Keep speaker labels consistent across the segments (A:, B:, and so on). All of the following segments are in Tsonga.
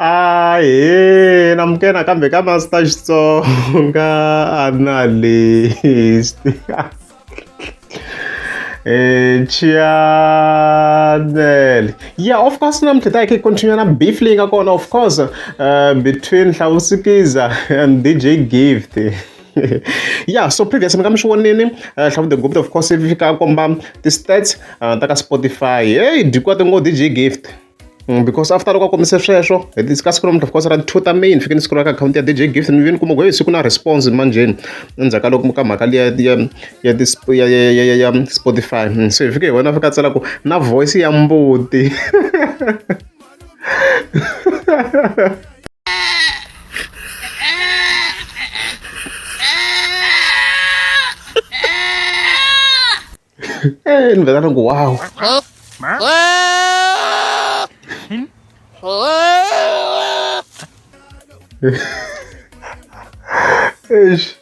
A: Ahee namukela nakambe ka Master Xitsonga Analyst channel. Yeah, of course namuntlha ta hi kha hi continue na beef leyi nga kona of course between Hlavu Sikiza and DJ Gift. Yeah, so previous mi nga mi swi vonini Hlavu the Gupta of course i fika a komba ti-stats ta ka Spotify. Hey, dyi kwate ngo DJ Gift. Because after loko a kombise sweswo hi ka siku namuntlha of course ra 2 ta May ni fike ni scroll ka akhawunti ya DJ Gift ni ve ni kuma ku hey siku na response manjheni endzhaku ka loko ka mhaka liya ya ya ya ya ya ya Spotify. So hi fike hi vona fika a tsala ku na voice ya mbuti. Ni vhela ni ku wow. Eish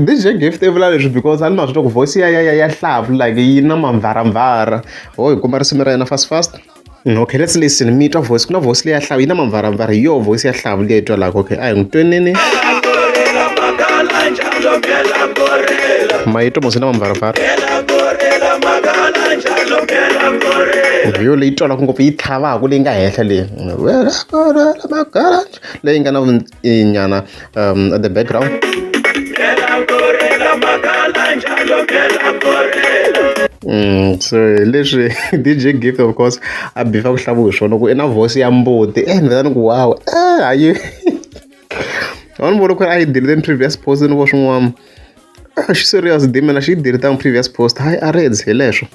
A: DJ Gift i vula leswi because a ni ma swi twa ku voice ya ya ya ya Hlavu like yi na mamvaramvara ho hi kuma risimu ra yena fast fast. Okay, let's listen. Mi twa voice ku na voice leyi ya Hlavu yi na mamvaramvara hi yoho voice ya Hlavu leyi twalaka. Okay, a hi n'wi tweneni. Ma yi twa mos yi na mamvaramvara. Hi yo leyi twalaka ngopfu yi tlhavaka leyi nga henhla leyi leyi nga na nyana at the background. So hi leswi DJ Gift of course a bifa ku hlavu hi swona ku i na voice ya mbuti ni vhela ni ku wow hayi a ni vona ku ri a yi delete previous post ni vo swin'wana xi serious demon a xi yi delete previous post hayi a reds hi leswo.